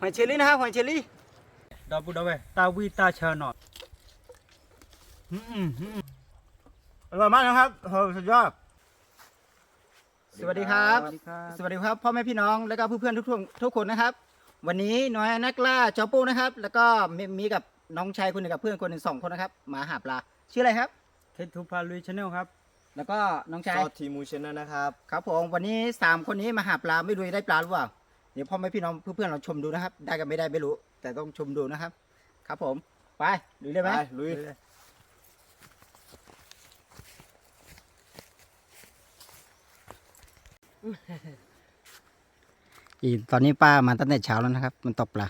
หอยเชอรี่นะครับ หอยเชอรี่ ဒီပုၢ်ဒီဝဲၢ် တၢ်ဝံၣ်တၢ်ဆၢနီၤ อืมอืม อร่อยมากนะครับ สุดยอด สวัสดีครับ สวัสดีครับ สวัสดีครับ พ่อแม่พี่น้อง แล้วก็เพื่อนๆทุกๆทุกคนนะครับ วันนี้น้อยนักล่าจอโป้นะครับ แล้วก็มีมีกับน้องชายคนหนึ่งกับเพื่อนคนหนึ่ง สองคนนะครับ มาหาปลา ชื่ออะไรครับ เคทูพาลุย Channel ครับ แล้วก็น้องชาย ซอสทีมู Channel นะครับ ครับผม วันนี้สามคนนี้มาหาปลา ไม่รู้จะได้ปลาหรือเปล่า เดี๋ยวพ่อแม่พี่น้องเพื่อนๆเราชมดูนะครับ ได้กันไม่ได้ไม่รู้ แต่ต้องชมดูนะครับ ครับผม ไป ลุยเลยไหม ไป ลุย อีตอนนี้ป้ามาตั้งแต่เช้าแล้วนะครับ มันตกปลา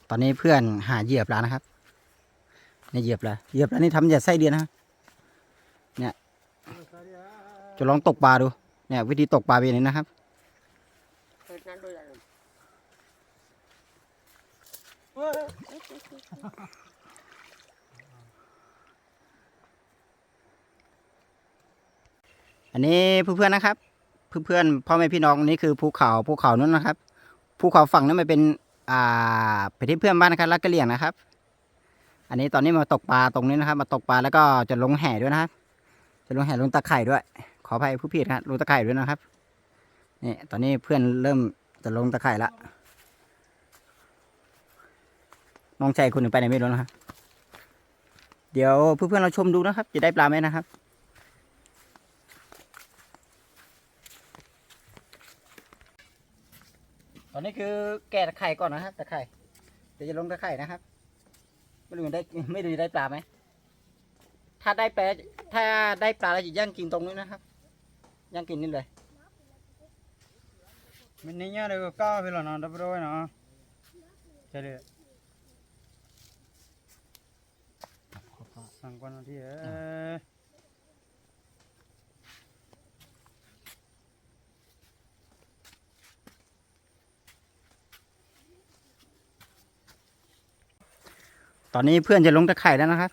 ตอนนี้เพื่อนหาเหยื่อปลานะครับ เนี่ยเหยื่อปลา เหยื่อปลานี่ทำจากไส้เดือนนะครับ เนี่ย จะลองตกปลาดู เนี่ย วิธีตกปลาเป็นอย่างนี้นะครับ อันนี้เพื่อนๆนะครับ เพื่อนๆพ่อแม่พี่น้อง นี่คือภูเขา ภูเขานู้นนะครับ ภูเขาฝั่งนั้นมันเป็น อ่า ประเทศเพื่อนบ้านนะครับ รัฐกะเหรี่ยงนะครับ อันนี้ตอนนี้มาตกปลาตรงนี้นะครับ มาตกปลาแล้วก็จะลงแหด้วยนะครับ จะลงแหลงตะข่ายด้วย ขออภัยผู้ผิดครับ ลงตะข่ายด้วยนะครับ นี่ ตอนนี้เพื่อนเริ่มจะลงตะข่ายละ น้องชายคนหนึ่งไปไหนไม่รู้นะครับ เดี๋ยวเพื่อนๆเราชมดูนะครับ จะได้ปลาไหมนะครับ ตอนนี้คือแกะตะข่ายก่อนนะครับ ตะข่าย เดี๋ยวจะลงตะข่ายนะครับ ไม่รู้ได้ ไม่รู้จะได้ปลาไหม ถ้าได้ปลา ถ้าได้ปลาแล้วจะย่างกินตรงนี้นะครับ ย่างกินนี่เลย မင်းညါဒီးကကောက်ဖဲလီၤနီၤ ဒီပုၢ်ဒီဝဲၢ်နီၤ ကဲဒီး သံကွၢ်နီၤထံၣ်ဧၢ ตอนนี้เพื่อนจะลงตะข่ายแล้วนะครับ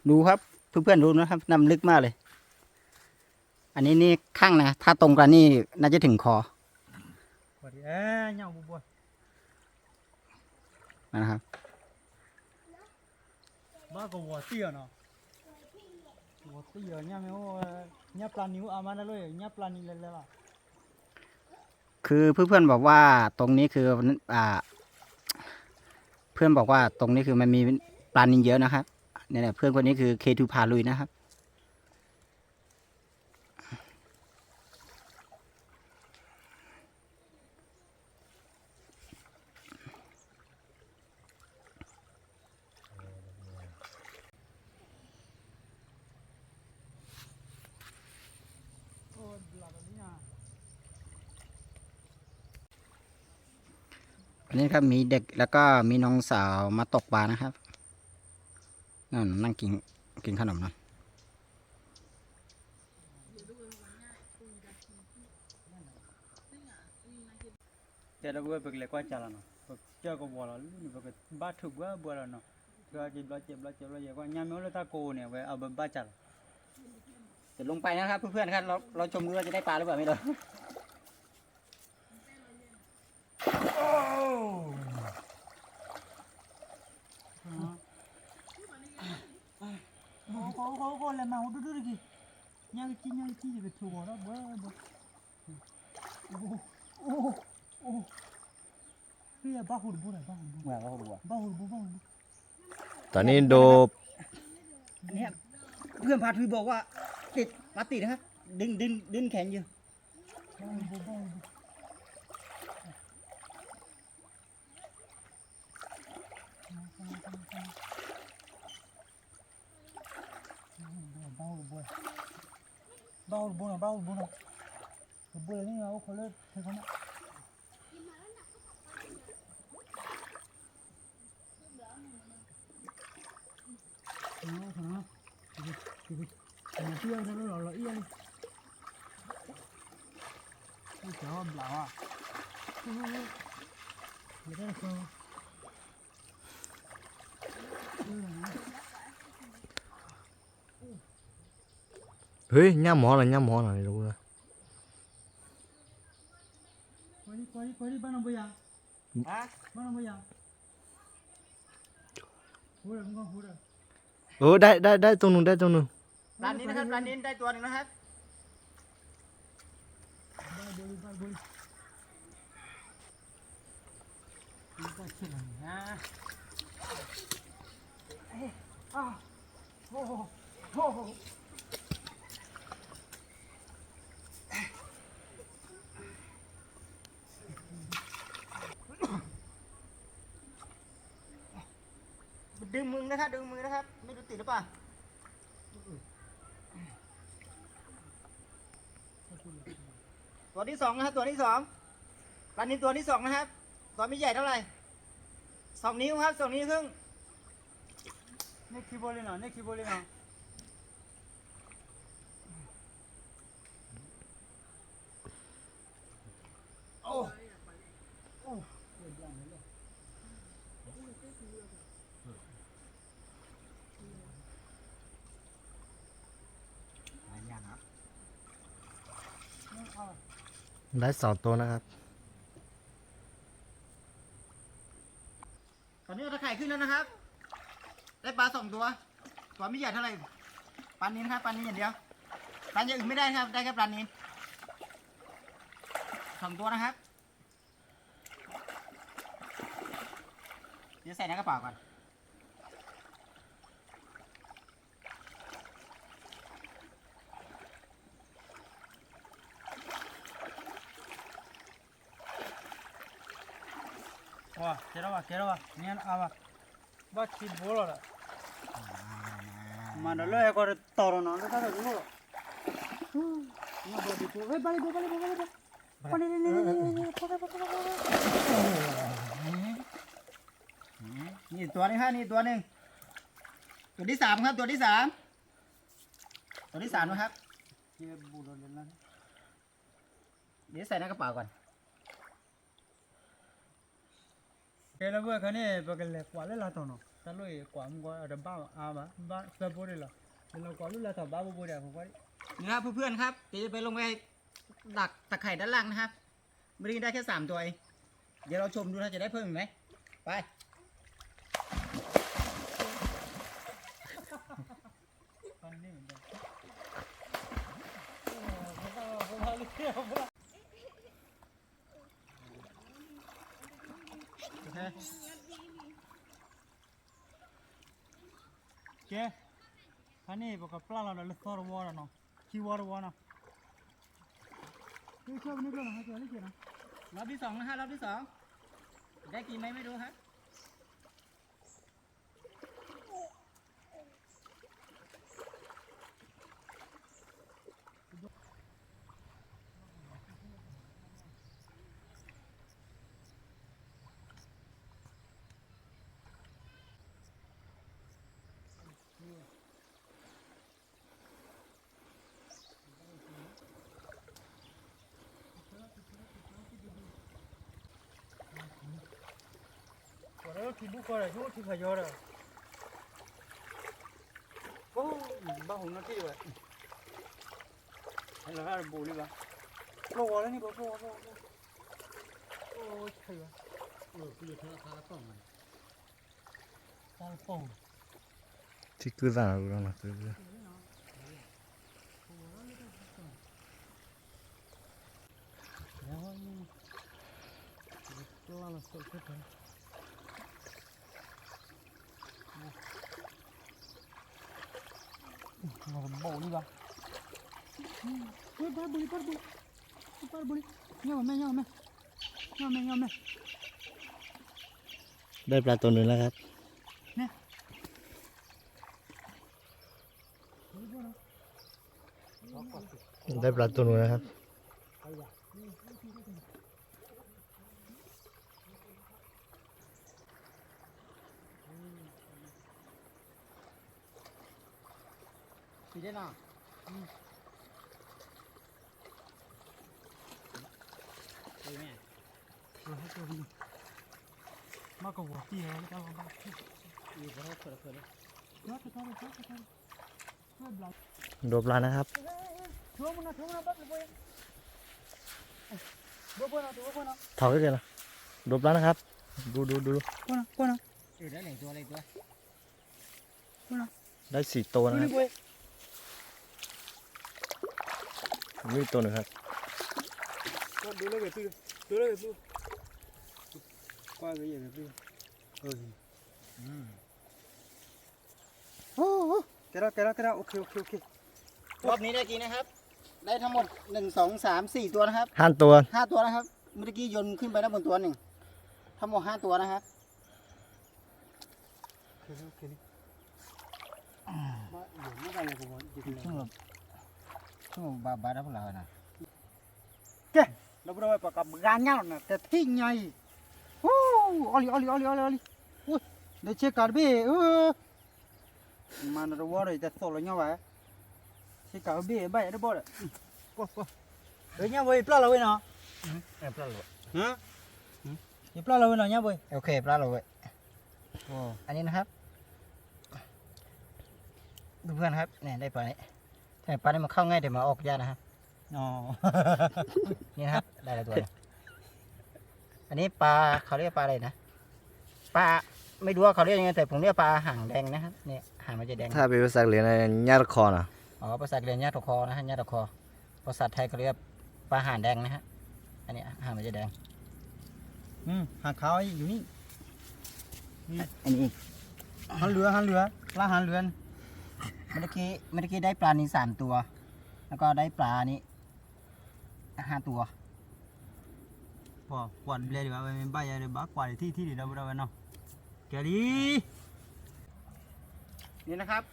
ดูครับ เพื่อนๆดูนะครับ น้ำลึกมากเลย อันนี้นี่ข้างนะ ถ้าตรงกันนี่น่าจะถึงคอ เออเนี่ยบัวบัว นะครับ ဘၣ်ကဝီၤတံၢ်အီၤနီၤ ကဝီၤတံၢ်အီၤ ညၣ်မ့ၢ်အိၣ် ညၣ်ပျၢ်နံၤအိၣ်အါမးန့ၣ်လီၤ ညၣ်ပျၢ်နံၤလဲၤလဲၤလီၤ คือเพื่อนๆบอกว่าตรงนี้คืออ่า เพื่อนบอกว่าตรงนี้คือมันมีปลานิลเยอะนะครับ เนี่ยแหละ เพื่อนคนนี้คือเคทูพาลุยนะครับ อันนี้ครับ มีเด็กแล้วก็มีน้องสาวมาตกปลานะครับ นั่นนั่งกิน กินขนมนะ တဲဒီပုၢ်ဝဲၢ် ပကလဲၤကွၢ်ကၢ်လီၤနီၤ ပကစၢၢ်ကဝီၤလီၤလံ ပကဘၣ်ထုးဘှဲဘှဲလီၤနီၤ ကဘျီက့ၤဘျီက့ၤဘျီက့ၤကွၢ် ညၣ်မ့ၢ်အိၣ်လၢတၢ်ကိးန့ၣ် အဝဲအဘၣ်ကၢ်လီၤ จะลงไปนะครับเพื่อนๆครับ เราเราชมดูว่าจะได้ปลาหรือเปล่าไม่รู้ โอ้โห โอ้โห โอ้โห แลมา โอ้โห ดูดูดิ ညၣ်ကစံၣ် ညၣ်ကစံၣ် ယကထိးဂီၤဒီး ဘှဲဘှဲ အိၣ် အိၣ် အိၣ် ဘၣ်ဟူတဘိဒီး ဘၣ်ဟူတဘိ ဘၣ်ဟူတဘိ ဘၣ်ဟူတဘိ တနံၤဒိး เนี่ย เพื่อนพาทุยบอกว่าติด ปลาติดนะครับ ดึง ดึง ดึงแขนอยู่ บาฮูบาฮู บาฮูบาฮู บาฮูบาฮู บาฮูบาฮู မၤတံၢ်အီၤလီၤလီၤအံၤလီၤ ဘျးဝါ ဟ့ၣ် ညၣ်မီၤလီၤ ညၣ်မီၤလီၤ ကွၢ် ကွၢ် ကွၢ် ဘၣ်နီၢ်ဘိယၤ ဘၣ်နီၢ်ဘိယၤ เออ ได้ ได้ ได้ตัวหนึ่ง ได้ตัวหนึ่ง ปลานิลนะครับ ปลานิลได้ตัวหนึ่งนะครับ ดึงมือนะครับ ดึงมือนะครับ ไม่รู้ติดหรือเปล่า ตัวที่สองนะครับ ตัวที่สอง ปลานิลตัวที่สองนะครับ ตัวไม่ใหญ่เท่าไหร่ สองนิ้วครับ สองนิ้วครึ่ง นี่คีโบเลยเนาะ นี่คีโบเลยเนาะ ได้สองตัวนะครับ ตอนนี้เราตะข่ายขึ้นแล้วนะครับ ได้ปลาสองตัว ตัวไม่ใหญ่เท่าไหร่ ปลานิลนะครับ ปลานิลอย่างเดียว ปลาอย่างอื่นไม่ได้นะครับ ได้แค่ปลานิล สองตัวนะครับ เดี๋ยวใส่ในกระเป๋าก่อน ဝါ ကဲထီၣ်ဘၣ် ကဲထီၣ်ဘၣ် မ့ၢ်အါဘၣ် ဘၣ်ခံဘိလီၤဒီး မၤဒီးလၢအဲကီးတတီၤလီၤနီၤ လၢတၢ်တလိၣ်လီၤ ဘၣ်လီၤဒ်သိး ဘၣ်လီၤဒ်သိး ဘၣ်လီၤဒ်သိး ဘၣ်လီၤဒ်သိး นี่ตัวนึงฮะ นี่ตัวหนึ่ง ตัวที่สามครับ ตัวที่สาม ตัวที่สามนะครับ เดี๋ยวใส่ในกระเป๋าก่อน ကဲလၢဝဲခါန့ၣ် ပကလဲၤကွၢ်လၢလာ်တီၤနီၤ တၢ်လိၣ်အံၤကွၢ်မူကီး တဘၣ်အါဘၣ် ဘၣ်သၢဘိဒံးလီၤ လဲၤလီၤကွၢ်လၢလာ်တီၤဘၣ်ဘိဘိဒံး အဖိခွါ นี่ครับเพื่อนๆครับ เดี๋ยวจะไปลงไปดักตะข่ายด้านล่างนะครับ ไม่ได้ได้แค่สามตัวเอง เดี๋ยวเราชมดูนะจะได้เพิ่มอีกไหม ไป ကဲ ဖဲန့ၣ် ပကပျၢ်လီၤဒီးလၢသီတဝီဒီးနီၤ ခံဝီတဝီနီၤ ရอบที่สองนะฮะ รอบที่สอง ได้กินไหมไม่รู้ฮะ ကွၢ်လၢထံဘူၣ်ဃီဒီး ယအိၣ်ထံဖးယီၤဒီး အိၣ် ဘၣ်ဟူးနီၢ်ထံၣ်ဝဲ ဟဲလီၤတၢ်တဘူးလံဘၣ် ပျိၢ်ဝီလၢန့ၣ် ပျိၢ်ဝီ ပျိၢ်ဝီ ပျိၢ်ဝီ အိၣ်ဆဲးဝဲ တၢ်တပီၢ် ထံကုသၣ်နီၤ ဘိလံဘၣ် ပၢ်ဘိလံ ပၢ်ဘိလံ ပၢ်ဘိလံ ညောင်းမဲ ညောင်းမဲ ညောင်းမဲ ညောင်းမဲ ได้ปลาตัวหนึ่งแล้วครับ นี่ ได้ปลาตัวหนึ่งนะครับ สีได้เนาะ อืม เออแม่ เออ ให้ตัวนี้ ดูปลานะครับ ถอดขึ้นเลยนะ ดูปลานะครับ ดูดูดู ได้สี่ตัวนะครับ นี่ตัวหนึ่งครับ ดูแล้วเกิดตื้อ ดูแล้วเกิดตื้อ กว้างเลยใหญ่เกิดตื้อ เออ อืม โอ้โห แกะแล้ว แกะแล้ว แกะแล้ว โอเค โอเค โอเค รอบนี้ได้กินนะครับ ได้ทั้งหมด หนึ่ง สอง สาม สี่ ตัวนะครับ ห้าตัว ห้า ตัวนะครับ เมื่อกี้โยนขึ้นไปด้านบนตัวหนึ่ง ทั้งหมด ห้า ตัวนะครับ โอเค โอเค ဘၣ်ဘၣ်ဒီးဖုလာ်ဝဲနၤ ကဲ ဒီပုၢ်ဒီဝဲၢ် ပှၤကဘှါညါလီၤနၤ တထံၣ်ညါအံၤ ဟူ အီလံ အီလံ အီလံ အီလံ အီလံ အူ ဒီးဆ့ကၤတဘ့ၣ် အူ မၤနတဝီဒီး ယတသိၣ်လီၤညီဘၣ် ဆ့ကၤတဘ့ၣ် ဘၣ်ယတဘီဒီး ကွၢ်ကွၢ် ဒီးညါဘိ ယပျၢ်လီၤဝဲနီၤ ယပျၢ်လီၤဝဲနီၤ ညါဘိ โอเค ပျၢ်လီၤဝဲ อันนี้นะครับ เพื่อนๆครับ เนี่ยได้ปลานี้ แต่ปลานี้มันเข้าง่ายแต่มันออกยากนะครับ อ๋อ นี่นะครับ ได้แล้วตัวหนึ่ง อันนี้ปลาเขาเรียกปลาอะไรนะ ปลา ไม่รู้ว่าเขาเรียกยังไง แต่ผมเรียกปลาหางแดงนะครับ เนี่ย หางมันจะแดง ถ้าเป็นภาษากะเหรี่ยงนะ ညၣ်တခီနီၤ อ๋อ ภาษากะเหรี่ยง ညၣ်တခီ นะฮะ ညၣ်တခီ ภาษาไทยเขาเรียกปลาหางแดงนะฮะ อันนี้หางมันจะแดง อืม หางขาวอยู่นี่ อืม อันนี้ หางเหลือง หางเหลือง ปลาหางเหลือง เมื่อกี้ เมื่อกี้ได้ปลานิลสามตัว แล้วก็ได้ปลานี้ห้าตัว ပှၤကွၢ်ဘျဲဒံးဘၣ် ဝဲမ့ၢ်ဘၣ်ယၤဒီး ဘၣ်ကွၢ်ဒံးထံၣ်ထံၣ်ဒံးဒီး ဒီပုၢ်ဒီဝဲၢ်နီၤ ကဲလံ นี่นะครับ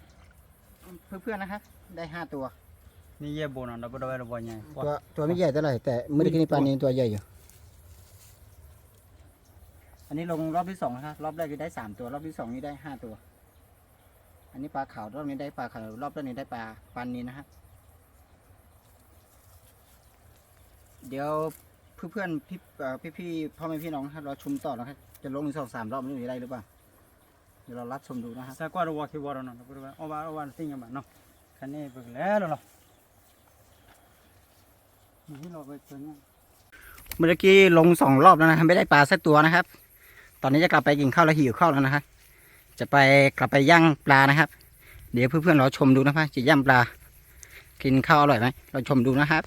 เพื่อนๆนะครับ ได้ห้าตัว นี่แย่โบนะ เราไปดูไว้เราบอลไง ตัว ตัวไม่ใหญ่เท่าไหร่ แต่เมื่อกี้นี่ปลานิลตัวใหญ่อยู่ อันนี้ลงรอบที่สองนะครับ รอบแรกนี่ได้สามตัว รอบที่สองนี่ได้ห้าตัว อันนี้ปลาขาว รอบนี้ได้ปลาขาว รอบแรกนี้ได้ปลา ปลานิลนะครับ เดี๋ยวเพื่อนๆ พี่ เอ่อ พี่ๆ พ่อแม่พี่น้องนะครับ รอชมต่อนะครับ จะลงอีกสองสามรอบ ไม่รู้จะได้หรือเปล่า เดี๋ยวเรารับชมดูนะครับ စးကွၢ်တဝီခံဝီဒီးနီၤ ဒီပုၢ်ဒီဝဲၢ် အီၣ်ဘၣ်အီၣ်ဘၣ်တသ့ၣ်ညါဘၣ်နီၤ ခါန့ၣ်ပကလဲၤလီၤလီၤ မ့ၢ်ဟ့ၣ်လီၤဝဲကၠီညါ เมื่อกี้ลงสองรอบแล้วนะครับ ไม่ได้ปลาสักตัวนะครับ ตอนนี้จะกลับไปกินข้าวแล้ว หิวข้าวแล้วนะครับ จะไป กลับไปย่างปลานะครับ เดี๋ยวเพื่อนๆ รอชมดูนะครับ จะย่างปลา กินข้าวอร่อยไหม รอชมดูนะครับ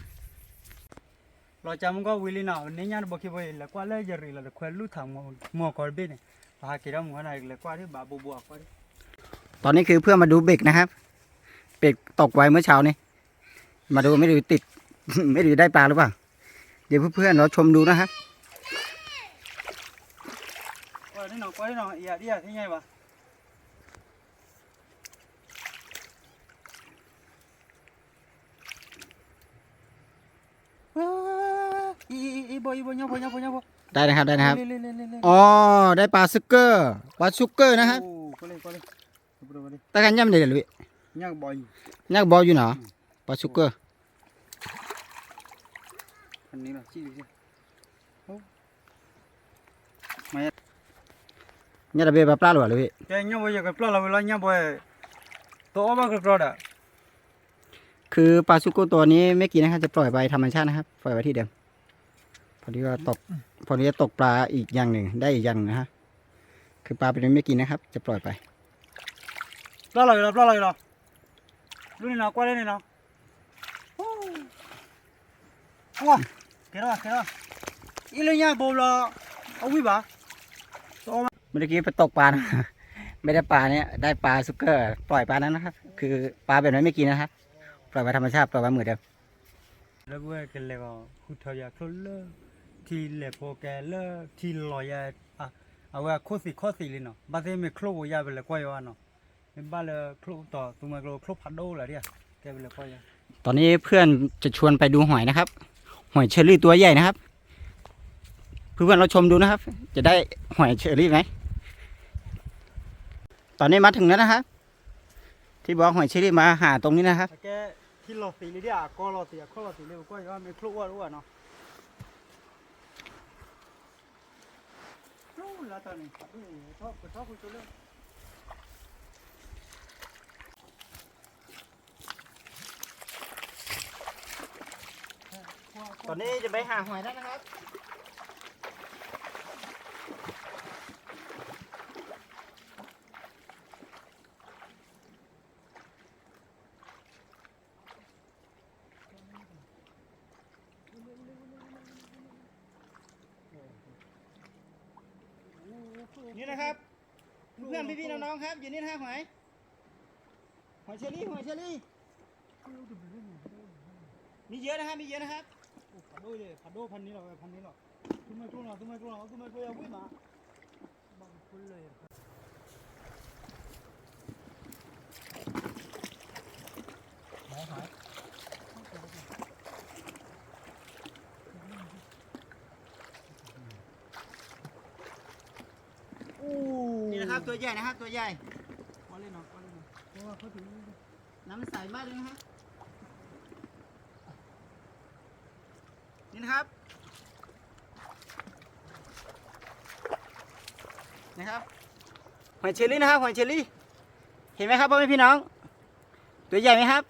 လီၤကၢ်မူကီၢ်ဝံၤလံနီၤ န့ၣ်ညါတဘိခံဘိ လဲၤကွၢ်လၢယရံၤလီၤ တခွဲလူၢ်ထး မီၢ်ကီၢ်တဘ့ၣ်န့ၣ် ပဟးက့ၤထီၣ်မူဝဲန့ၣ် လဲၤကွၢ်ဒ်ဘၣ်ဘိဘိအကွၢ်ဒ် ตอนนี้คือเพื่อนมาดูเบ็ดนะครับ เบ็ดตกไว้เมื่อเช้านี้ มาดูไม่รู้ติด ไม่รู้ได้ปลาหรือเปล่า เดี๋ยวเพื่อนๆ รอชมดูนะครับ ကွၢ်ဒ်နီၤ ကွၢ်ဒ်နီၤ အံၤဒ်အံၤ သ့ၣ်ညါဘၣ် ได้นะครับ ได้นะครับ อ๋อ ได้ปลาซุกเกอร์ ปลาซุกเกอร์นะครับ ตะกันย่ำเลยเหรอพี่ ညၣ်ကဘီယူၤနီၤ ပှၤဆူကၢၢ် ညၣ်တဘ့ၣ်ပှၤပျၢ်လီၤဘၣ်လၢ ကဲ ညၣ်ဘိ ယကပျၢ်လီၤဝဲလီၤ ညၣ်ဘိ တအီၣ်ဘၣ်ကကျီဒီး คือปลาซุกเกอร์ตัวนี้ไม่กินนะครับ จะปล่อยไปธรรมชาตินะครับ ปล่อยไว้ที่เดิม พอดีว่าตก พอดีจะตกปลาอีกอย่างหนึ่ง ได้อีกอย่างหนึ่งนะฮะ คือปลาเป็นไม่กินนะครับ จะปล่อยไป ပျၢ်လီၤဝဲလီၤ ပျၢ်လီၤဝဲလီၤ လူန့ၣ်နီၤ ကွၢ်လၢန့ၣ်နီၤ ကွၢ် ကဲထီၣ် ကဲထီၣ် အံၤလၢညၣ်ဘိဘျီ အဝံၣ်ဘၣ် เมื่อกี้ไปตกปลานะ ไม่ได้ปลาเนี่ย ได้ปลาซุกเกอร์ ปล่อยปลานั้นนะครับ คือปลาแบบนั้นไม่กินนะครับ ปล่อยไว้ธรรมชาติ ปล่อยไว้เหมือนเดิม လၢပဝဲကလဲၤဂီၤ ဃုထၢယၤချိၣ်လၢ ထံလဲၤဖိကဲလၢ ထံလီၤယၤ အဝဲအခိၣ်သ့ၣ်ခီၣ်သ့ၣ်လံနီၤ ဘၣ်သ့ၣ်မ့ၢ်ချိၣ်ဝဲယၤ ပလဲၤကွၢ်ယၤနီၤ မ့ၢ်ဘၣ်လၢချိၣ်တီၤ သူမွဲကျိချိၣ်ဖးဒိၣ်လၢၤဒ် ကဲပလဲၤကွၢ်ယၤ ตอนนี้เพื่อนจะชวนไปดูหอยนะครับ หอยเชอรี่ตัวใหญ่นะครับ เพื่อนๆ เราชมดูนะครับ จะได้หอยเชอรี่ไหม ตอนนี้มาถึงแล้วนะครับ ที่บอกหอยเชอรี่มาหาตรงนี้นะครับ ကဲ ထံလီၤသ့ၣ်လံဒ် အကီလီၤသ့ၣ် အခိၣ်လီၤသ့ၣ်လံ ပကွၢ်ယၤ မ့ၢ်ချိၣ်ဝဲတအိၣ်ဘၣ်နီၤ ตอนนี้จะไปหาหอยแล้วนะครับ นี่นะครับ เพื่อนๆพี่ๆน้องๆครับ อยู่นี่นะฮะ หอย หอยเชอรี่ หอยเชอรี่ มีเยอะนะครับ มีเยอะนะครับ โอ้ ဖးဒိၣ် ဖးဒိၣ် ဖးန့ၢ်လီၤ ဖးန့ၢ်လီၤ သူမွဲကျိလီၤ သူမွဲကျိလီၤ သူမွဲကျိလီၤ ဝံၤမး นี่นะครับ ตัวใหญ่นะครับ ตัวใหญ่ น้ำใสมากเลยนะครับ นี่นะครับ นะครับ หอยเชอรี่นะครับ หอยเชอรี่ เห็นไหมครับพ่อแม่พี่น้อง ตัวใหญ่ไหมครับ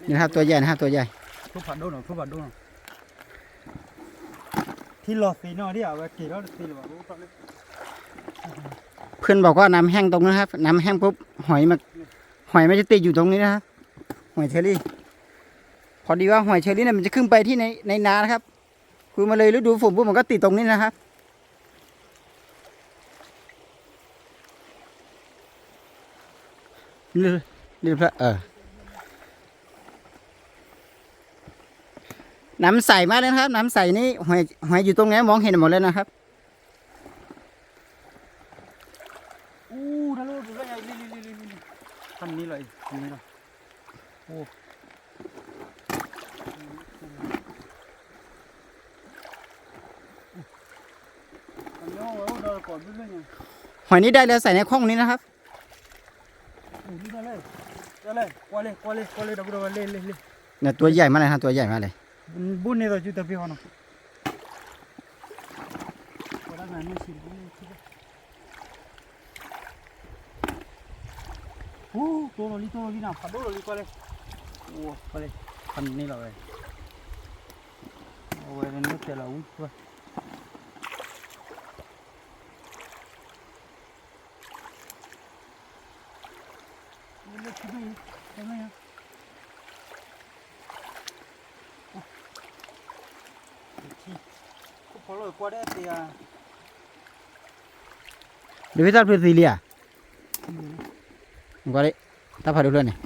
นี่นะครับ ตัวใหญ่นะครับ ตัวใหญ่ ဖုဖးဒိၣ်နီၤ ဖုဖးဒိၣ်နီၤ ထံလီၤသ့ၣ်နီၤ ဒ်အဝဲက့ၤထီၣ်တသ့လၢၤဘၣ် เพื่อนบอกว่าน้ำแห้งตรงนั้นครับ น้ำแห้งปุ๊บ หอยมัน หอยมันจะติดอยู่ตรงนี้นะครับ หอยเชอรี่ พอดีว่าหอยเชอรี่เนี่ยมันจะขึ้นไปที่ใน ในนานะครับ คือมาเลยฤดูฝนปุ๊บมันก็ติดตรงนี้นะครับ นี่ นี่พระ เออ น้ำใสมากเลยนะครับ น้ำใสนี่ หอย หอยอยู่ตรงนี้มองเห็นหมดเลยนะครับ အိၣ် တၢ်လၢအိၣ်ဒူၣ်လၢညါ လံ လံ လံ လံ လံ လံ ဖးန့ၢ်လီၤ ဖးန့ၢ်လီၤ အိၣ် หอยนี่ได้แล้วใส่ในข้องนี้นะครับ เนี่ยตัวใหญ่มากเลยฮะ ตัวใหญ่มากเลย ဘူးန့ၢ်သီး ကျူတပ့ၢ်ဟီနီၤ ဟူ တိၢ်လီၤလံ တိၢ်လီၤလံနီၤ ဖးဒိၣ်လီၤလံ ကွၢ်လၢ အိၣ် ကွၢ်လၢ ဖးန့ၢ်လီၤဝဲ အဝဲန့ၣ်တဲလီၤဝံၤကွၢ် ဒီးဝဲတၢ်ဖျၢၣ်သံလံဧါ ကွၢ်လံ တၢ်ဖးဒိၣ်ဖျၢၣ်န့ၣ်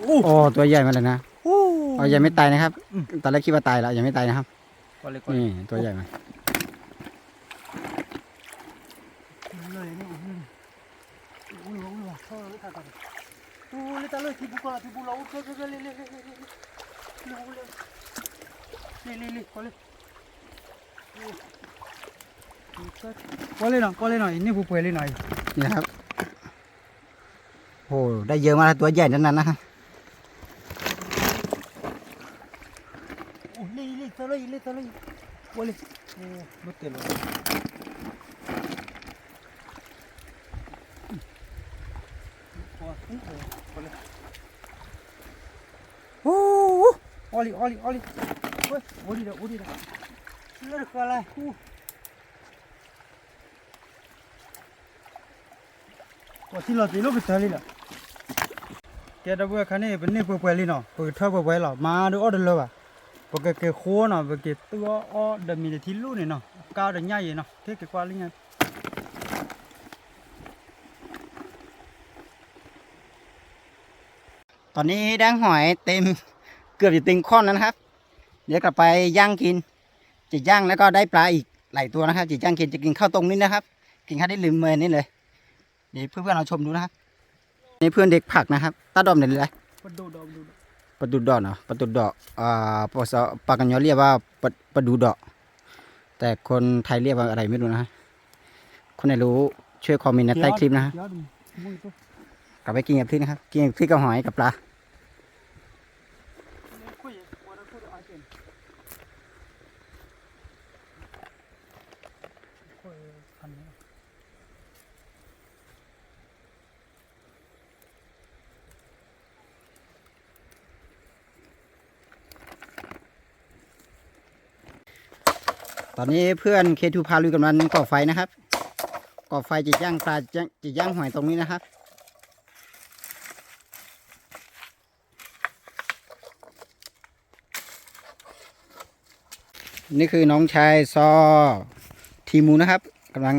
အိၣ် ตัวใหญ่มากเลยนะ อ๋อ ยังไม่ตายนะครับ ตอนแรกคิดว่าตายแล้ว ยังไม่ตายนะครับ นี่ ตัวใหญ่มาก ကွၢ်လံနီၤ ကွၢ်လံနီၤ အံၤန့ၢ်ပှဲၤပှဲၤလံနီၤ นี่นะครับ โอ้ ได้เยอะมากนะ ตัวใหญ่นั่นน่ะนะ အိၣ် လံ လံ သၢလၢအံၤ လံ သၢလၢအံၤ ကွၢ်လံ အိၣ် မ့ၢ်တဲလီၤ အိၣ် အီၣ်လံ အီၣ်လံ အီၣ်လံ အိၣ်ဒံးဒီး အိၣ်ဒံးဒီး လၢတဃာ်လၢ အိၣ် ပှၤထံၣ်လီၤသ့ၣ်လိာ်ကတၢၢ်လံလီၤ. ကဲ ဒီပုၢ်ဝဲၢ်ခါန့ၣ် ပန့ၢ်ပှဲၤပှဲၤလံနီၤ, ပကထၢပှဲၤပှဲၤလီၤ. မၤဒုးအီၣ်တလၢဘၣ်. ပကက့ၤဃိနီၤ, ပက့ၤသူၣ်အီၣ်အီၣ်ဒီးမ့ၤတထံၣ်လိၣ်န့ၣ်နီၤ, ကါအီၣ်တညၣ်ယဲနီၤ, ကဲက့ၤကွၢ်လၢညါ ตอนนี้ได้หอยเต็ม เกือบจะเต็มข้อนแล้วนะครับ เดี๋ยวกลับไปย่างกิน จะย่างแล้วก็ได้ปลาอีก หลายตัวนะครับ จะย่างกิน จะกินข้าวต้มนี่นะครับ กินข้าวได้ลืมเมินนี่เลย นี่เพื่อนๆลองชมดูนะครับ นี่เพื่อนเด็กผักนะครับ ต้าดอมเนี่ยเลย ปลาดุกดอก ปลาดุกดอกเนาะ ปลาดุกดอก อ่า ภาษาปากกะยอเรียกว่าปลา ปลาดุกดอก แต่คนไทยเรียกว่าอะไรไม่รู้นะฮะ คนไหนรู้ช่วยคอมเมนต์นะใต้คลิปนะฮะ กลับไปกินกับพริกนะครับ กินกับพริกกับหอยกับปลา ตอนนี้เพื่อนเคทูพาลุยกำลังก่อไฟนะครับ ก่อไฟจะย่างปลา จะย่าง จะย่างหอยตรงนี้นะครับ นี่คือน้องชายซอ ทีมูนะครับ กำลัง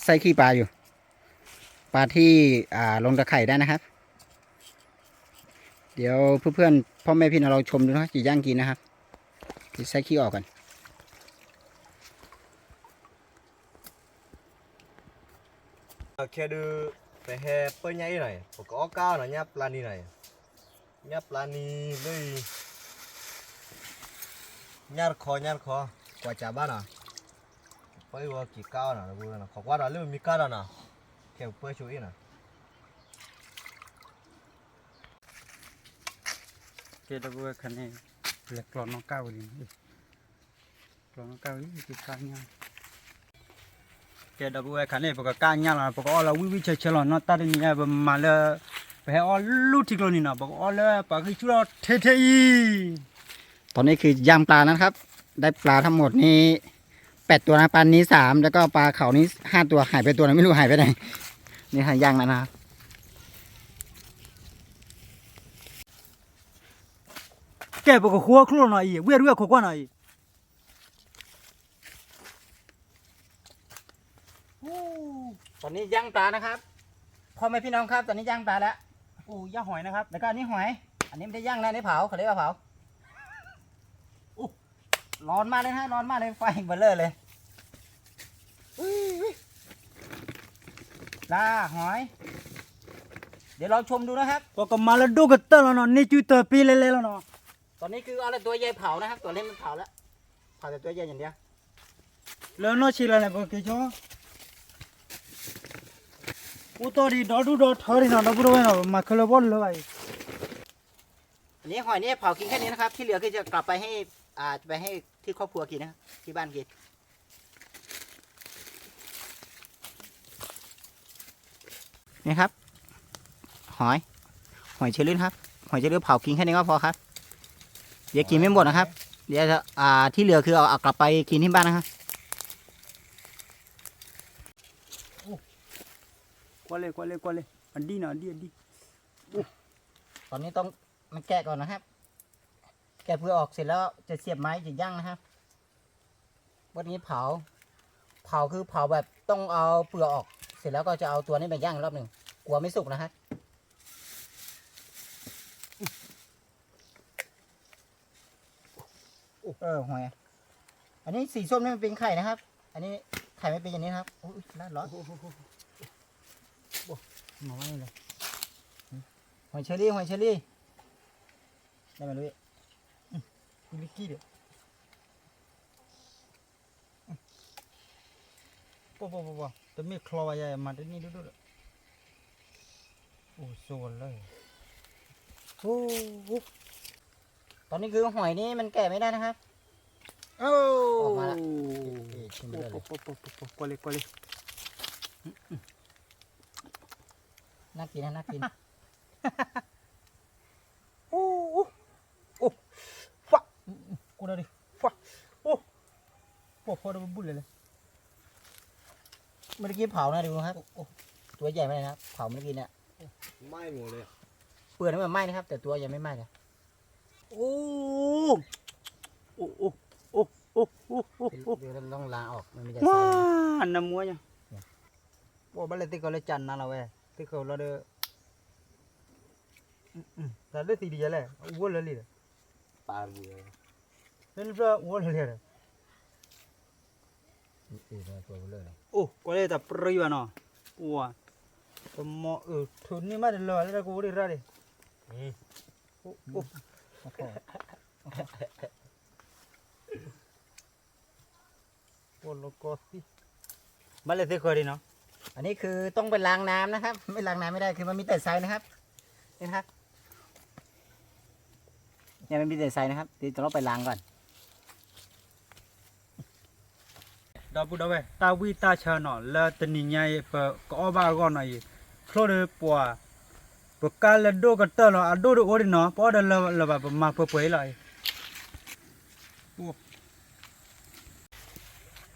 ไส้ขี้ปลาอยู่ ปลาที่ อ่า ลงตะข่ายได้นะครับ เดี๋ยวเพื่อนๆพ่อแม่พี่น้องเราชมดูนะ จะย่างกินนะครับ จะไส้ขี้ออกกัน ခဲဒုး ပဟဲပၢညါအံၤနီၤ ပကအီၣ်ကါနီၤ ညၣ်ပျၢ်နံၤနီၤ ညၣ်ပျၢ်နံၤလၢ ညၣ်တခီ ညၣ်တခီ ကွၢ်စၢ်ဘၣ်နီၤ ပၢအံၤဝဲက့ၤကါအီၤနီၤ ခိးကွၢ်ဒီးလၢမ့ၢ်ကါဒီးနီၤ ခဲပၢဆိအံၤနီၤ ကဲဒီပုၢ်ဝဲၢ်ခါန့ၣ် လဲၤကျီနီၣ်ကၢ်ဝံၤလံ ကျီနီၣ်ကၢ်ဝံၤ ကကါညၣ် ကဲဒီပုၢ်ဝဲၢ်ခါန့ၣ် ပကကါညၣ်လီၤ ပကအီၣ်လီၤဝံၣ်ဝံၣ်ဆၢဆၢလီၤ နီၢ်တၢ်တနံၤညါ ပမၤလၢ ပဟဲအီၣ်လူၢ်ထံကျိနံၤနီၤ ပကအီၣ်လၢပှၤဂံၢ်ဆူၣ်ထီၣ်ထဲထဲအံၤ ตอนนี้คือย่างปลานะครับ ได้ปลาทั้งหมดนี้ แปดตัวนะ ปลานี้สาม แล้วก็ปลาเขานี้ห้าตัว หายไปตัวหนึ่ง ไม่รู้หายไปไหน นี่ฮะ ย่างแล้วนะครับ ကဲ ပကဃိချိၣ်နီၤအံၤ ဝံၣ်အဒုဝဲခိးကွၢ်နီၤအံၤ ตอนนี้ย่างปลานะครับ พ่อแม่พี่น้องครับ ตอนนี้ย่างปลาแล้ว โอ้ ย่างหอยนะครับ แล้วก็อันนี้หอย อันนี้ไม่ได้ย่างนะ อันนี้เผา เขาเรียกว่าเผา โอ้ ร้อนมากเลยนะฮะ ร้อนมากเลย ไฟเบลเลอร์เลย ปลา หอย เดี๋ยวลองชมดูนะครับ ပကမၤလၢဒိၣ်ကတၢၢ်လီၤနီၤ န့ၢ်စုတၢ်ပ့လဲလဲလီၤနီၤ ตอนนี้คือเอาแต่ตัวใหญ่เผานะครับ ตัวเล็กมันเผาแล้ว เผาแต่ตัวใหญ่อย่างเดียว လၢနီၢ်ဆံးလၢ်န့ၣ် ပကက့ၤကၠီ အိၣ်တီၢ်ဒံးဒီဒူၣ်ဒီထၢဒံးနီၤ ဒီပုၢ်ဒီဝဲၢ်နီၤ ပမၤခဲလၢာ်ဘီၣ်လၢၤဘၣ်အံၤ อันนี้หอยนี่เผากินแค่นี้นะครับ ที่เหลือคือจะกลับไปให้ อ่า จะไปให้ที่ครอบครัวกินนะครับ ที่บ้านกิน นี่ครับ หอย หอยเชอรี่นะครับ หอยเชอรี่เผากินแค่นี้ก็พอครับ เดี๋ยวกินไม่หมดนะครับ เดี๋ยวจะ อ่า ที่เหลือคือเอา เอากลับไปกินที่บ้านนะครับ ကွၢ်လၢ ကွၢ်လၢ ကွၢ်လၢ အဒံၣ်နီၤ အဒံၣ် အဒံၣ် ตอนนี้ต้องมาแกะก่อนนะครับ แกะเปลือกออกเสร็จแล้วจะเสียบไม้จะย่างนะครับ วันนี้เผา เผาคือเผาแบบต้องเอาเปลือกออก เสร็จแล้วก็จะเอาตัวนี้มาย่างอีกรอบหนึ่ง กลัวไม่สุกนะครับ เออ หอย อันนี้สีส้มนี่มันเป็นไข่นะครับ อันนี้ไข่ไม่เป็นอย่างนี้นะครับ อุ๊ย ร้อน โอ้โห โอ้โห โอ้โห โอ้โห มาว่าเลย หอยเชอรี่ หอยเชอรี่ ได้ไหมลูก อืม กินลิกกี้เดี๋ยว ပှၤ ပှၤ ပှၤ ပှၤ တမ့ၢ်ချီဘၣ်ယၤ မၤတန့ၢ်ဒိၣ်ဒိၣ်ဒီး အိၣ်ဆိဝဲလၢ အိၣ် ตอนนี้คือหอยนี่มันแกะไม่ได้นะครับ โอ้ ออกมาละ เอ๊ะ ชิมไปเลย ကွၢ်လၢ ကွၢ်လၢ น่ากินนะ น่ากิน အိၣ် အိၣ် အိၣ် ဖၣ် ကိုဒါဒီး ဖၣ် အိၣ် ပှၤဖီဒီး ပဘူၣ်လဲၣ်လဲၣ် เมื่อกี้เผานะ ดูนะครับ โอ้ ตัวใหญ่มากเลยนะครับ เผาเมื่อกี้เนี่ย ไหม้หมดเลยอะ เปลือกนี่มันไหม้นะครับ แต่ตัวยังไม่ไหม้เลย โอ้ โอ้ โอ้ โอ้ โอ้ โอ้ โอ้ เดี๋ยวเราต้องล้างออก มันมีแต่ไส้นะ ว้า น้ำมัวเนี่ย เนี่ย โอ้ บ้านเลย ติ๊กเขาเลยจันนะเราเว้ย ติ๊กเขาเราเด้อ อืม อืม แต่ได้สีเดียวแหละ อ้วนเลยเลย ปลาเรือ นั่นเพื่ออ้วนเลยเลย အိၣ်ကွၢ်လၢတၢ်ပြံဘၣ်နီၤ, အိၣ်ဝါ, ပမီၤအၢၣ်ထုးန့ၢ်မးတလၢာ်လၢတၢ်ကိၣ်ဝဲဒၣ်ရၣ်ဒၣ်, အိၣ်, ပီၣ်လီၤကီသံၣ်, ဘၣ်လဲၤသ့ဃၢၤဒံးနီၤ, อันนี้คือต้องไปล้างน้ำนะครับ ไม่ล้างน้ำไม่ได้ คือมันมีแต่ไซนะครับ นี่นะครับ เนี่ยมันมีแต่ไซนะครับ เดี๋ยวจะต้องไปล้างก่อน ဒီပုၢ်ဒီဝဲၢ် တၢ်ဝံတၢ်ဆၢနီၤ လၢတနံၤညါအံၤ ပကအီၣ်ဘၣ်အဂီၢ်နီၤအံၤ ချိၣ်ဒီးပှၤ ပကါလၢဒိၣ်ကတၢၢ်လီၤ အဒိၣ်ဒီးအိၣ်ဒံးနီၤ ပအီၣ်ဒီးလၢလၢၤဘၣ် ပမၤပှဲၤပှဲၤအံၤလီၤအံၤ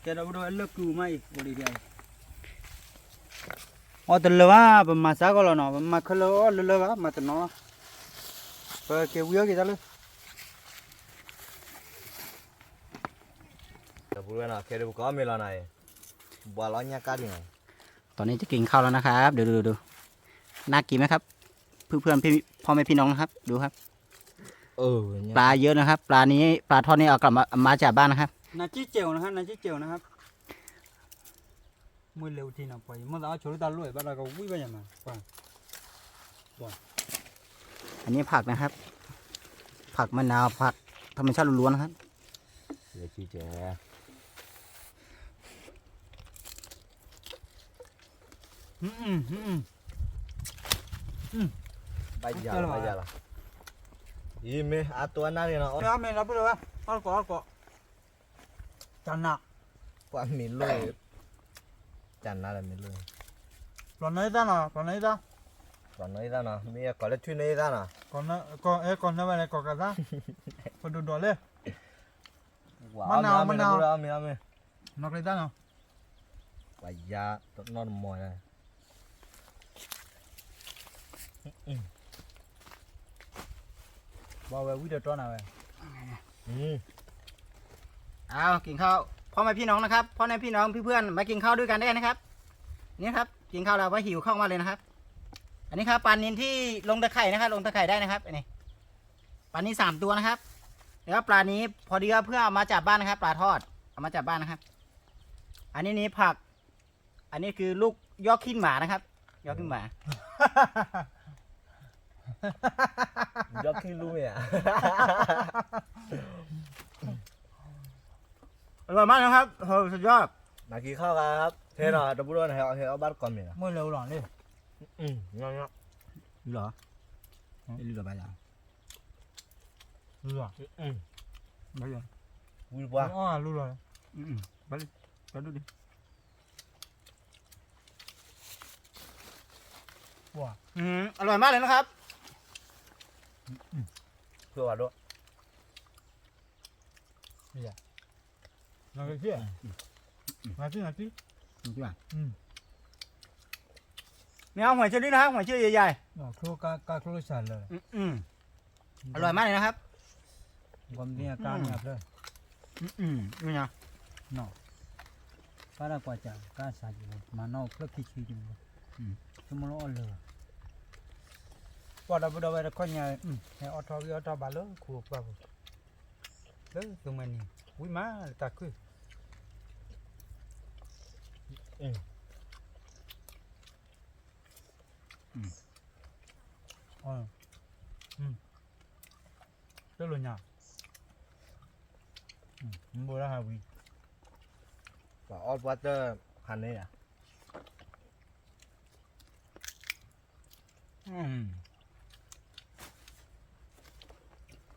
ကဲဒီပုၢ်ဒီဝဲၢ်လၢကုၢ်မးအံၤ အိၣ်ဒံးဒံးအံၤ အီၣ်တလၢာ်ဘၣ် ပမၤစၢ်ကီးလီၤနီၤ ပမၤခဲလၢာ်အီၣ်လၢလၢဘၣ် မၤတနီၤလီၤ ပက့ၤဝံအီၣ်က့ၤတၢ်လၢ ဒီပုၢ်ဝဲၢ်နီၤ ခဲဒုးပကအီၣ်မ့ၤလီၤနီၤအံၤ ဘှါလီၤညၣ်ကါဒံးနီၤ ตอนนี้จะกินข้าวแล้วนะครับ ดูดูดู น่ากินไหมครับ เพื่อนๆพี่พ่อแม่พี่น้องนะครับ ดูครับ เออ ปลาเยอะนะครับ ปลานี้ ปลาทอดนี่เอากลับมา มาจากบ้านนะครับ နာ်က့ကဲဝဲနဟါ နာ်က့ကဲဝဲနဟါ မွေးလဲဝထံနီၤ ပှၤယမ့ၢ်သးအီၣ်ဆိလၢတၢ်လိၣ်ဘၣ်ဒီးကဝံဘၣ်ယမၤ ပှၤ อันนี้ผักนะครับ ผักมะนาว ผักธรรมชาติล้วนๆนะครับ เดี๋ยวชี้แจง อืมอืมอืมอืม ဘၣ်ယၤလီၤ ဘၣ်ယၤလီၤ ယမ့ၢ် အတိၢ်အနၢ်န့ၣ်နီၤ အီၣ်မ့ၤလီၤပုၢ်လီၤဝဲ အီၣ်ကီး အီၣ်ကီး ကနၣ် ကွၢ်မ့ၤလိၣ် ကနၣ်လၢမ့ၤလိၣ် ပျီၢ်နၢ်သၣ်နီၤ ပျီၢ်နၢ်သၣ် ပျီၢ်နၢ်သၣ်နီၤ မ့ၢ်ကီးလၢထွံၣ်နၢ်သၣ်နီၤ ကီးနၢ်ဝဲလၢကီးကသၣ် ပဒိၣ်ဒိးလၢ မနၤ မနၤ မ့ၢ် မ့ၢ် နီၢ်ကျဲသၣ်နီၤ ပှၤယါ တနီၣ်တမီၤ ဘၣ်ဝဲဝံတတီနၤဝဲ อืม เอากินข้าว พ่อแม่พี่น้องนะครับ พ่อแม่พี่น้องเพื่อนๆมากินข้าวด้วยกันได้นะครับ นี่ครับ กินข้าวแล้วว่าหิวข้าวมากเลยนะครับ อันนี้ครับปลานิลที่ลงตะข่ายนะครับ ลงตะข่ายได้นะครับ อันนี้ ปลานิลสามตัวนะครับ แล้วก็ปลานี้พอดีว่าเพื่อนเอามาจากบ้านนะครับ ปลาทอด เอามาจากบ้านนะครับ อันนี้นี่ผัก อันนี้คือลูกยอดขี้หมานะครับ ยอดขี้หมา ยอดขี้ลูกเนี่ย อร่อยมากนะครับ เออ สุดยอด มากินข้าวครับ เทหน่อย ตะบุโดน ให้เอา ให้เอาบ้านก่อนเนี่ย မွေးလဲဝလီၤလံ อืม งั้น လီၤ လီၤဘၣ်ယၤ လူလီၤ อืม ဘၣ်ယၤ ဝံပှၤ အီၣ်လူလီၤ อืม ဘၣ်လံ ဘၣ်ဒိၣ်ဒံး ว้า อืม อร่อยมากเลยนะครับ อืม เพื่อว่าด้วย นี่แหละ ငါကကြည့် ငါကြည့် ငါကြည့် อืม นี่เอาหอยเชอรี่นะครับ หอยเชอรี่ใหญ่ๆ อ๋อ ครัวกา กาครัวสารเลย อืม อืม อร่อยมากเลยนะครับ ความเนี่ยกล้ามเนี่ยเพื่อน อืม อืม นี่นะ เนาะ ကါဒၣ်ကွၢ်စၢ် ကါစၢ်က့ၤ မၤနီၣ်ဖျၢၣ်ခံဆံက့ၤ อืม သမီးလီၤအီၣ်လၢ ပှၤဒီပုၢ်ဒီဝဲၢ်တခီညါ ဟဲအီၣ်ထီၣ်ဂံၢ်အီၣ်ထီၣ်ဘါလၢ ခိၣ်ပှၢ်ပူၤ လၢသုးမဲာ်နံၤ ဝံမးလၢတၢ်ခုၣ် တလိၣ်ညါ ဘိဒၣ်ဟးဝံ ပှၤအီၣ်ပှၤတဟးန့ၣ်ဧါ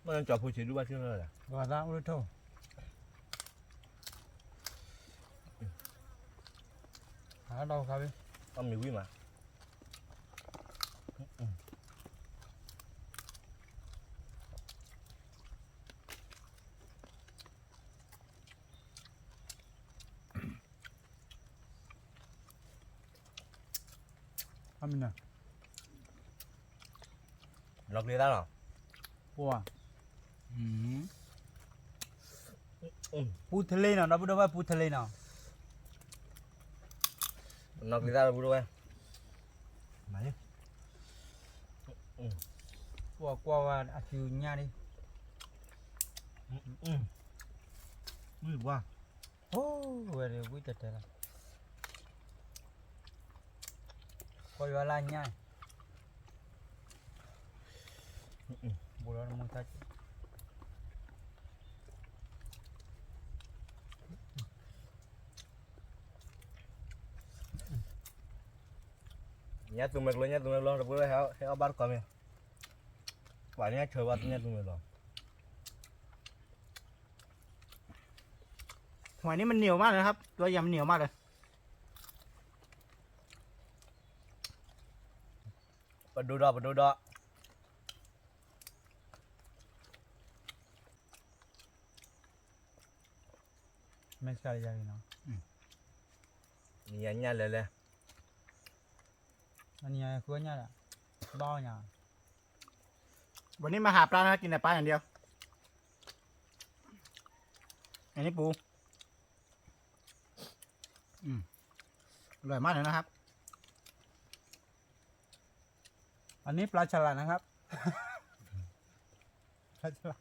မ့ၢ်ကၠီၤဖိဆံးဒုဘၣ်ဆ့ၣ်နီၤလဲၣ် ပှၤသးအိၣ်လၢထိၣ် ဟးဒီးခါဝံ အီၣ်မ့ၤဝံမး အမနၤ လီၤကလံၤသၣ်လီၤ ပှၤ ပူထလ့နီၤ ဒီပုၢ်ဒီဝဲၢ်ပူထလ့နီၤ လီၤကလံၤသၣ်ဒီပုၢ်ဒီဝဲၢ် မၤလံ ပှၤကွၢ်ဝဲအစုညါလံ ဝံၤပှၤ အိၣ်ဝဲဒၣ်ဝံၣ်တဲတဲလီၤ, ကီၢ်ယွၤလၢညါ, ဘူးလီၤတမူတၢ်က ညၣ်သူမဲာ်ကျိ ညၣ်သူမဲာ်ကျိ တပှဲၤဟဲအီၣ်ဘၣ်တကိးမ့ၢ်, ပှၤညၣ်ဆၢဘၣ်သူညၣ်သူမဲာ်ကျိ, หอยนี่มันเหนียวมากเลยนะครับ ตัวใหญ่มันเหนียวมากเลย ปลาดูดอก ปลาดูดอก ไม่ใช่ยังเนาะ อืม ညၣ်ညၣ်လဲၤလဲၤ อันนี้คือว่าเนี่ยแหละบ้าเนี่ย วันนี้มาหาปลานะครับ กินแต่ปลาอย่างเดียว อันนี้ปู อืม อร่อยมากเลยนะครับ อันนี้ปลาฉลาดนะครับ ปลาฉลาด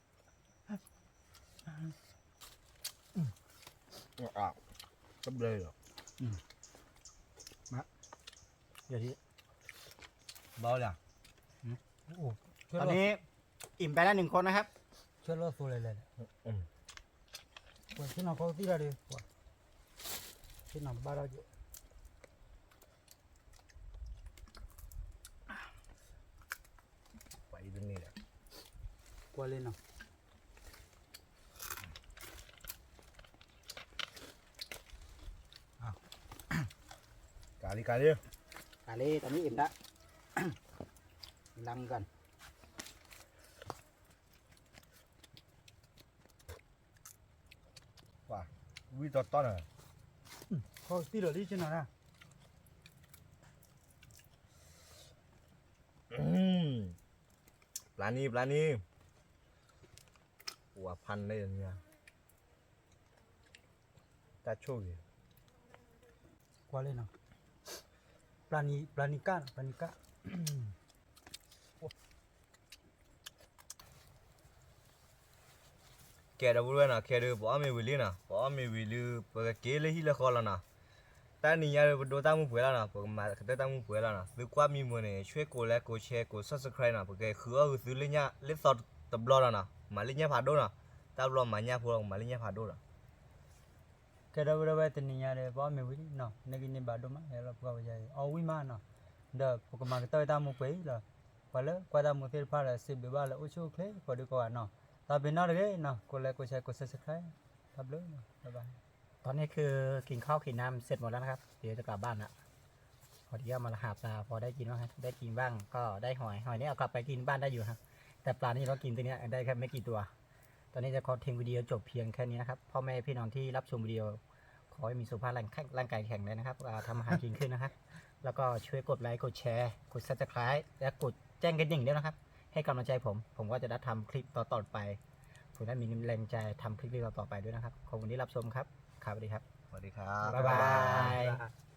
อ่ะ ก็เลยเหรอ อืม มา เดี๋ยวที่ เบาเลยอ่ะ อืม โอ้ ตอนนี้ อิ่มไปแล้วหนึ่งคนนะครับ ช่วยโลดตัวเลยเลย อืม ปวดที่นอนเขาที่เราดีปวด ที่นอนบ้านเราอยู่ ပှၤအံၤတန့ၢ်ဒီး ကွၢ်လံနီၤ ကၤလံ ကၤလံ ကၤလံ ตอนนี้อิ่มละ ล้างก่อน ဝံၣ်တီတီနီၤ ခီၣ်သံလီၤလံ ဆ့နီၤ ပျၢ်နံၤ ပျၢ်နံၤ ဝၤဖးန့ၣ် တၢ်ဆိၣ်ဂ့ၤ ကွၢ်လံနီၤ ပျၢ်နံၤ ပျၢ်နံၤကၣ် ပျၢ်နံၤကၣ် ကဲဒီပုၢ်ဝဲၢ်နီၤ ခဲဒုး ပအီၣ်မ့ၤဝံၤလံနီၤ ပအီၣ်မ့ၤဝံၤလံ ပကက့ၤလၢဟံၣ်လၢဃီလီၤနီၤ တၢ်နံၤညါဒုး ပဒိတၢ်မူပှဲၤလီၤနီၤ ပကမၤကတၢၢ်တၢ်မူပှဲၤလီၤနီၤ သုကွၢ်မံမုာ်န့ၣ် ဆွဲကိးလဲကိးဆဲကိး subscribe နီၤ ပကဃုအီၣ်ဂုာ်သုလၢညါလၢသီတဘျီလီၤနီၤ မၤလၢညၣ်ဖးဒိၣ်နီၤ တၢ်ဘျီမၤညၣ်ဖိလီၤ ကမၤလၢညၣ်ဖးဒိၣ်လီၤ ကဲဒီပုၢ်ဝဲၢ်တနံၤညါဒီး ပအီၣ်မ့ၤဝံၤလံနီၤ န့ၢ်ဂံၢ်န့ၢ်ဘါဒိၣ်မး ဟဲလီၤပှၢ်ဝဲယၤအံၤ အီၣ်ဝံၣ်မးနီၤ ဒီးပကမၤကတၢၢ်တၢ်မူပှဲၤအံၤလီၤ ပှၤလၢကွၢ်တၢ်မူသ့ၣ်တဖၣ်ဒီး စံးဘျုးဘၣ်လၢအိၣ်ဆူၣ်အိၣ်ချ့ကိးဒံကိးဂၤနီၤ သးပ့ၤနီၣ်တဂ့ၤနီၤ ကိးလဲကိးဆဲကိး subscribe တၢ်ဘျုးနီၤ bye bye ตอนนี้คือกินข้าวกินน้ำเสร็จหมดแล้วนะครับ เดี๋ยวจะกลับบ้านละ พอดีก็มาหาปลา พอได้กินบ้างครับ ได้กินบ้างก็ได้หอย หอยนี่เอากลับไปกินบ้านได้อยู่ครับ แต่ปลานี่เรากินตัวเนี้ยได้แค่ไม่กี่ตัว ตอนนี้จะขอทิ้งวิดีโอจบเพียงแค่นี้นะครับ พ่อแม่พี่น้องที่รับชมวิดีโอ ขอให้มีสุขภาพร่างกายแข็งแรงนะครับ อ่า ทำมาหากินขึ้นนะครับ แล้วก็ช่วยกดไลค์ กดแชร์ กด subscribe และกดแจ้งกระดิ่งด้วยนะครับ ให้กำลังใจผม ผมก็จะได้ทำคลิปต่อๆไป ผมได้มีแรงใจทำคลิปต่อๆไปด้วยนะครับ ขอบคุณที่รับชมครับ ครับ สวัสดีครับ สวัสดีครับ บ๊ายบาย บ๊ายบาย